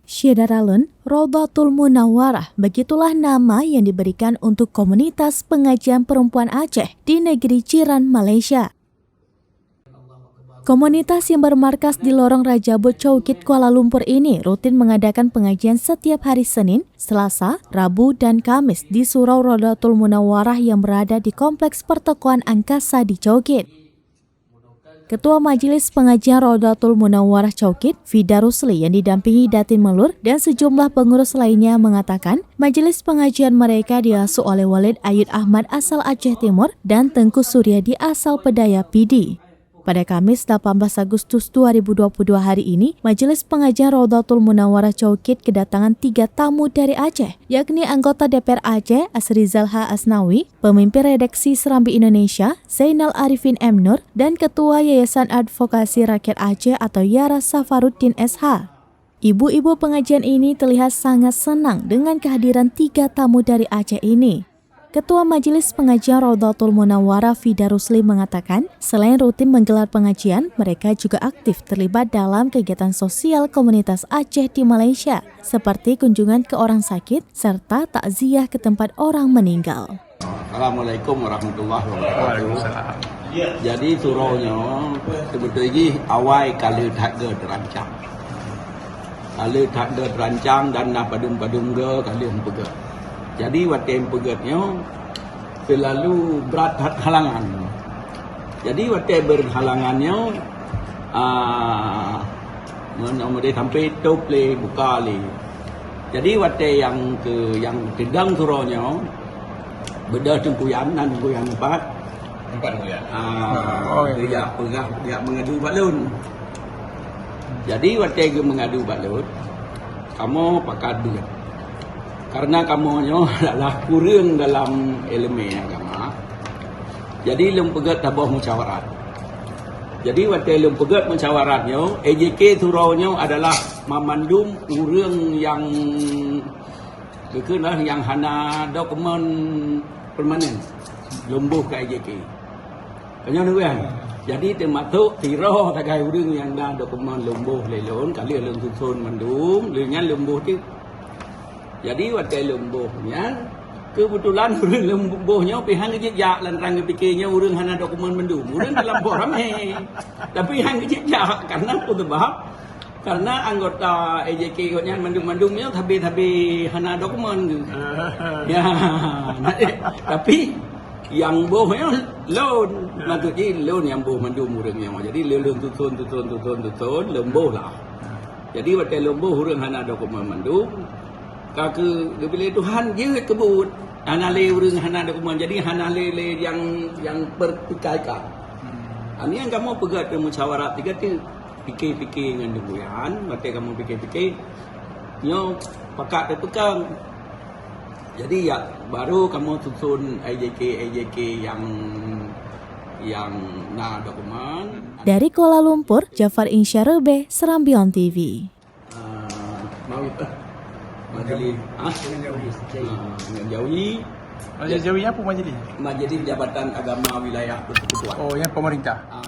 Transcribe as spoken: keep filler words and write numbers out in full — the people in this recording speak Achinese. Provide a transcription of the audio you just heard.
Syedara lôn, Raudhatul Munawwarah, begitulah nama yang diberikan untuk komunitas pengajian perempuan Aceh di negeri jiran Malaysia. Komunitas yang bermarkas di Lorong Raja Buet Chowkit, Kuala Lumpur ini rutin mengadakan pengajian setiap hari Senin, Selasa, Rabu, dan Kamis di Surau Raudhatul Munawwarah yang berada di Kompleks Pertokoan Angkasa di Chowkit. Ketua Majelis Pengajian Raudhatul Munawwarah Chowkit, Fida Rusli, yang didampingi Datin Melur dan sejumlah pengurus lainnya mengatakan, majelis pengajian mereka diasuh oleh Walid Ayyud Ahmad asal Aceh Timur dan Teuku Suryadi asal Peudaya, Pidie. Pada Kamis, delapan belas Agustus dua ribu dua puluh dua hari ini, Majelis Pengajian Raudhatul Munawwarah Chowkit kedatangan tiga tamu dari Aceh, yakni anggota D P R Aceh, Asri Zalha Asnawi, pemimpin redaksi Serambi Indonesia, Zainal Arifin M Nur, dan Ketua Yayasan Advokasi Rakyat Aceh atau YARA, Safaruddin S H. Ibu-ibu pengajian ini terlihat sangat senang dengan kehadiran tiga tamu dari Aceh ini. Ketua Majelis Pengajian Raudhatul Munawwarah, Fida Rusli, mengatakan, selain rutin menggelar pengajian, mereka juga aktif terlibat dalam kegiatan sosial komunitas Aceh di Malaysia, seperti kunjungan ke orang sakit serta takziah ke tempat orang meninggal. Assalamualaikum warahmatullahi wabarakatuh. Waalaikumsalam. Jadi, surau nyoe, seubeutôi jih awai ka lheueh that geuh teurancang. Ka lheueh that geuh teurancang dan na padum-padum geuh ka lheueh meupeugét. Jadi, watée meupeugét nyoe, seulalu brat that halangan. Jadi, watée beuhalangan nyoe, ah, Ngon nyang meudeh sampai top lé buka lé. Jadi, watée nyang keu, nyang teudong surau nyoe, beudôh Teungku Yan, nan Teungku Yan pat. Tempat Teungku Yan. Ah, oh, ya. Dia peugah, dia mengadu bak lôn. Jadi, watée geumeungadu bak lôn, kamoe pakat beuet. Karena kamoe nyoe adalah kureueng dalam ileumé agama. Jadi, lôn peugét taboh musyawarat. Jadi, watée lôn peugét musyawarat nyoe, A J K surau nyoe adalah mamandum ureuëng nyang, geukheun lah, nyang hana dokumen permanen, lôn boh keu A J K. Tanyoe neueh. Jadi, teumasok sidroe sagai ureuëng nyang na dokumen lôn boh lé lôn, ka lheueh lôn suson mandum, lheueh nyan lôn boh teuk. Jadi, watée lôn boh nyan, keubeutulan ureuëng lôn boh nyoe pih han geujak-jak, lantaran geupike nyoe ureuëng hana dokumen mandum. Ureuëng ka lampôh ramé, tapi han geujak-jak. Karena peue sabab? Karena anggota A J K gobnyan mandum-mandum nyoe sabe-sabe hana dokumen. Ya, tapi nyang boh nyoe lôn. Maksud jih lôn nyang boh mandum ureuëng nyoe. Jadi, lôn, lôn tuson, tuson, tuson, tuson, lôn boh lah. Jadi, watée lôn boh ureuëng hana dokumen mandum, ka keu geupilih Tuhan jeuet keu buet. Hana lé ureuëng hana dokumen, jadi hana lé, lé nyang, nyang pertikaikan. Ani nyang kamoe peugét keu musyawarat tiga tu, pike-pike ngon deungoe, watée kamoe pike-pike, nyoe pakat teupeukong. Jadi, ya, baru kamoe susun A J K, A J K nyang, nyang na dokumen. Dari Kuala Lumpur, Jafar Insyarubeh, Serambi On T V. Ah, Mawi-, eh, Majelis, ah? Majelis Jawi. Ah, dengan Jawi. Majelis Jawi apa majelis? Majelis Jabatan Agama Wilayah Persekutuan. Oh, yang pemerintah. Ah,